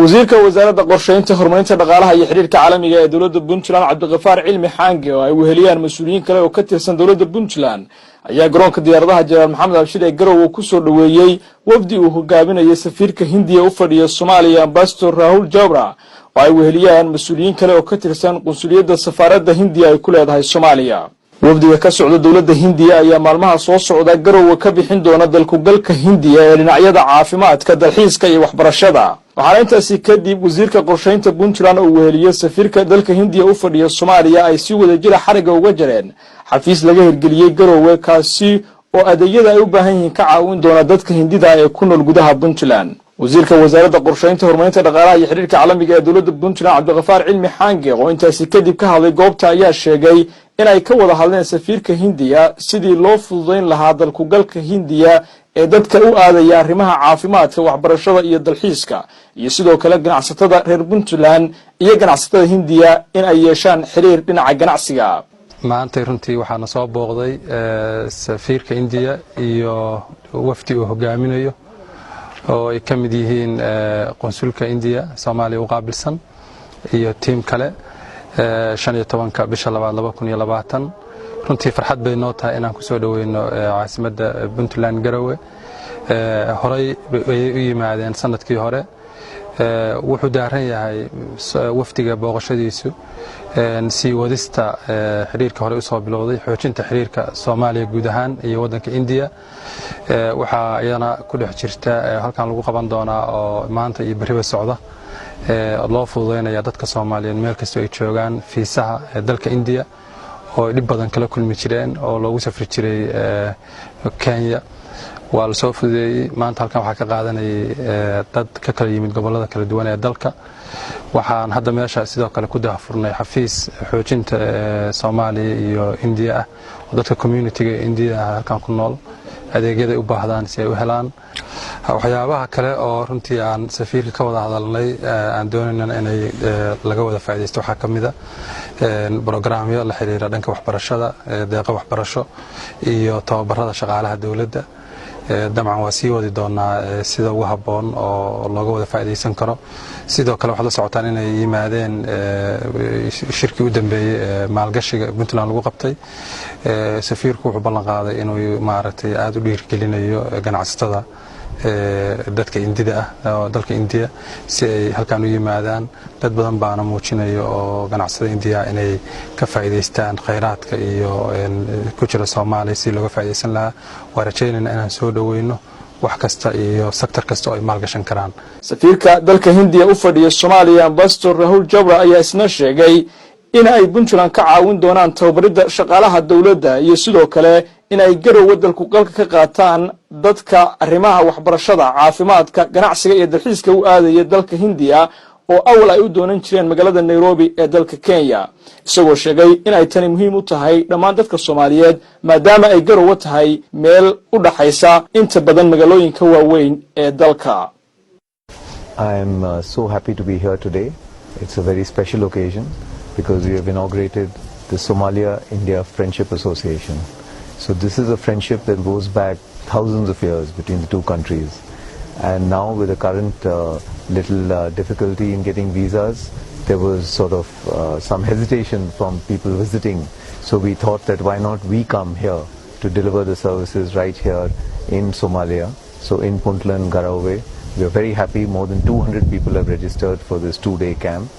Wasiirka Wasaaradda Qorsheynta, Horumarinta Dhaqaalaha iyo Xidhiirka Caalamiga ee dowladda Puntland, Cabdiqafaar Cilmi Xaange, oo ay weheliyaan mas-uuliyiin kale oo ka tirsan dowladda Puntland, ayaa garoonka diyaaradaha Jenaraal Maxamed Abshir ee Garowe kusoo dhoweeyey wafdi uu hogaaminayay safiirka Hindiya u fadhiya Soomaaliya, Ambassador Rahul Chopra, oo ay weheliyaan mas-uuliyiin kale oo ka tirsan qunsuliyadda safaaradda Hindiya ay ku leedahay Soomaaliya. Wafdiga ka socda dowladda Hindiya ayaa maalmaha soo socda Garowe ka bixin doona dalkugalka Hindiya ee dhinacyada caafimaadka, dalxiiska iyo waxbarashada. Waxaana intaasi kadib wasiirka qorshaynta Puntland oo weheliyo safiirka dalka Hindiya u fadhiya Soomaaliya ay si wadajira xarigga uga jareen xafiis laga hirgeliyey Garowe, kaasi oo adeegyada ay u baahan yihiin ka caawin doona dadka Hindida ee ku nool gudaha Puntland. Wasiirka Wasaaradda Qorshaynta, Horumarinta Dhaqaalaha iyo Xidhiirka Caalamiga ee dowladda Puntland, Cabdiqafaar Cilmi Xaange, oo intaasi kadib ka hadlay goobta, ayaa sheegay in ay ka wada hadleen safiirka Hindiya sidii loo fududayn lahaa dalkugalka Hindiya ee dadka u aadaya arrimaha caafimaadka, waxbarashada iyo dalxiiska, iyo sidoo kale ganacsatada reer Puntland iyo ganacsatada Hindiya in ay yeeshaan xiriir dhinaca ganacsiga. Maantay runtii waxaana soo booqday safiirka Indiya iyo wafdi uu hogaaminayo oo ay ka mid yihiin qonsulka Indiya Soomaaliya u qaabilsan iyo tiim kale, 15-ka bisha labaad 2020. Runtii farxad bay noo tahay inaan kusoo dhoweyno caasimadda Puntland, Garowe. Horey ayay u yimaadeen sanadkii hore. Wuxuu daaran yahay wafdiga booqashadiisu sii wadista xiriirka hore usoo bilowday, xoojinta xiriirka Soomaaliya guud ahaan iyo waddanka Indiya. Waxaa iyana ku dhex jirta halkan lagu qaban doonaa oo maanta iyo berriba socda loo fududaynaya dadka Soomaaliyeed meel kastoo ay joogaan fiisaha dalka Indiya oo ay dhib badan kala kulmi jireen oo loogu safri jiray Kenya. Waa la soo fududeeyey. Maanta halkan waxaa ka qaadanayay dad ka kala yimid gobollada kala duwan ee dalka. Waxaan hadda meesha sidoo kale ku daahfurnay xafiis xoojinta Soomaaliya iyo Indiya ah oo dadka community-ga Indiya ah halkan ku nool adeegyaday u baahdaan si ay u helaan. Waxyaabaha kale oo runtii aan safiirka ka wada hadalnay, aan doonaynana inay laga wada faaidaysto, waxaa ka mida brograamyo la xiriira dhanka waxbarashada, deeqa waxbarasho iyo tababarada shaqaalaha dowladda. Dabcan waa sii wadi doonaa sida ugu habboon oo looga wada faa'iidaysan karo. Sidoo kale waxaad la socotaan inay yimaadeen shirkii u dambeeyey ee maalgashiga Puntland lagu qabtay. Safiirku wuxuu ballan qaaday inuu maaragtay aada u dhiirigelinayo ganacsatada dadka Indida ah oo dalka Indiya si ay halkan u yimaadaan. Dad badan baana muujinayo oo ganacsada Indiya inay ka faa'iidaystaan khayraadka iyo ku jira Soomaaliya si looga faa'iidaysan lahaa. Waa rajaynayna inaan soo dhoweyno wax kasta iyo sector kasta oo ay maalgashan karaan. Safiirka dalka Hindiya u fadhiya Soomaaliya, Ambassador Rahul Chopra, ayaa isna sheegay in ay Puntland ka caawin doonaan tababaridda shaqaalaha dowladda iyo sidoo kale in ay Garowe dalkugalka ka qaataan dadka arrimaha waxbarashada, caafimaadka, ganacsiga iyo dalxiiska u aadaya dalka Hindiya oo awal ay u doonan jireen magaalada Nairobi ee dalka Kenya, isagoo sheegay in ay tani muhiim u tahay dhammaan dadka Soomaaliyeed, maadaama ay Garowe tahay meel u dhaxaysa inta badan magaalooyinka waaweyn ee dalka. I'm so happy to be here today. It's a very special occasion because we have inaugurated the Somalia-India Friendship Association. So this is a friendship that goes back thousands of years between the two countries. And now, with the current little difficulty in getting visas, there was sort of some hesitation from people visiting. So we thought that why not we come here to deliver the services right here in Somalia. So in Puntland, Garowe, we are very happy. More than 200 people have registered for this 2-day camp.